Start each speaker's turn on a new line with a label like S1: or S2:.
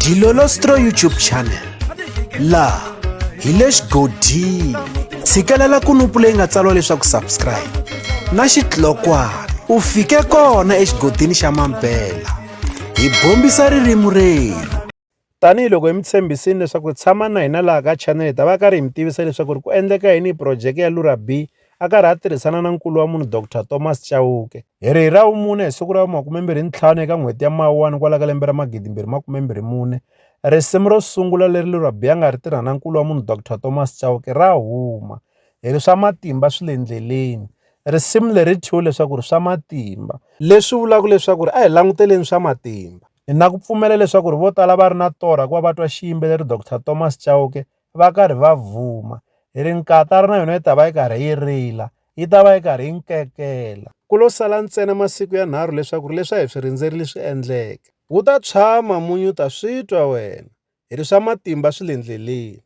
S1: Dilolostro YouTube channel laha hi le xigodini tshikelela kunupu leyi nga tsariwa leswaku subscribe na xitlokwana u fike kona exigodini xa mampela hi bombisa ririmi rerhu. Tanihi loko hi mi tshembisile leswaku tshama na hina laha ka channel hi ta va karhi hi mi tivisa leswaku ri ku endleka yini hi projeke ya Lura B a karhi a tirhisana na nkulu wa munhu Doctor Thomas Chauke. Hi ri hi Ravumune hi siku ra vu25 eka n'hweti ya Mawuwani kwala ka lembe ra 2024, risimu ro sungula leri Lura B a nga ri tirha na nkulu wa munhu Doctor Thomas Chauke ra huma. Hi ri swa matimba swi le ndleleni. Risimu leri ri thyiwe leswaku ri swa matimba, leswi vulaka leswaku ri a hi languteleni swa matimba. Ni na ku pfumela leswaku ri vo tala va ri na torha ku va va twa xiyimbeleri Doctor Thomas Chauke va karhi va vuma. Hi ri nkatara na yona yi ta va yi karhi yi rila, yi ta va yi karhi yi nkekela. Ku lo sala ntsena masiku yanharhu leswaku ri leswi a hi swi rindzerile swi endleka. Wu ta tshwa mamunyu u ta swi twa wena. Hi ri swa matimba swi le ndleleni.